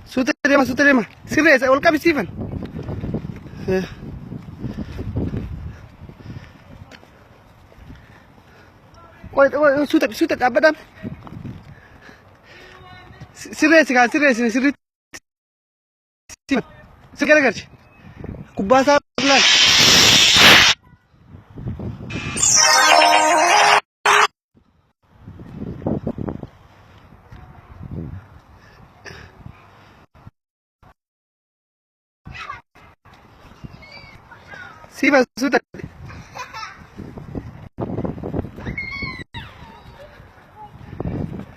Suuta deema suuta deema. Sirreessa ol qabi siifan. Qoy qoy suuta suuta dhaabbadhaan. Sirreessi kaan sirreessi sirriitti. Si garagalchi. Kubbaa isaa laal. Siifan suuta.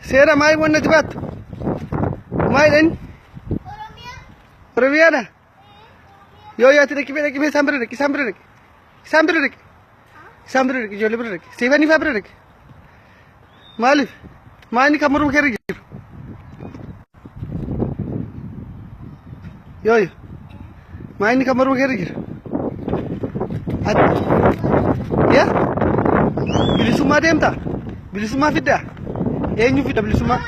Seera maal wanna ati baattu? Maal inni? Oromiyaadha. Yoo yaati dhaqi dhaqi isaan bira dhaqi isaan bira dhaqi isaan bira dhaqi isaan bira dhaqi ijoollee bira dhaqi seefanii faa bira dhaqi. Maaliif? Maal kan morma keerra jiru? Yoo yoo maal inni kan morma keerra jiru? Yaa bilisummaa deemtaa? Bilisummaa fiddaa? Eenyu fidda bilisummaa?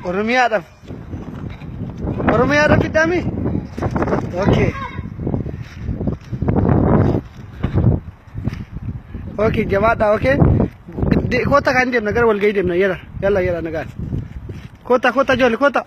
Oromiyaadhaaf. Oromiyaadhaaf fiddaami? Okay. Okay, jabaadhaa, okay. Koota kan deemna gara walgahii deemna yala yala yala nagaan. Koota koota ijoollee koota.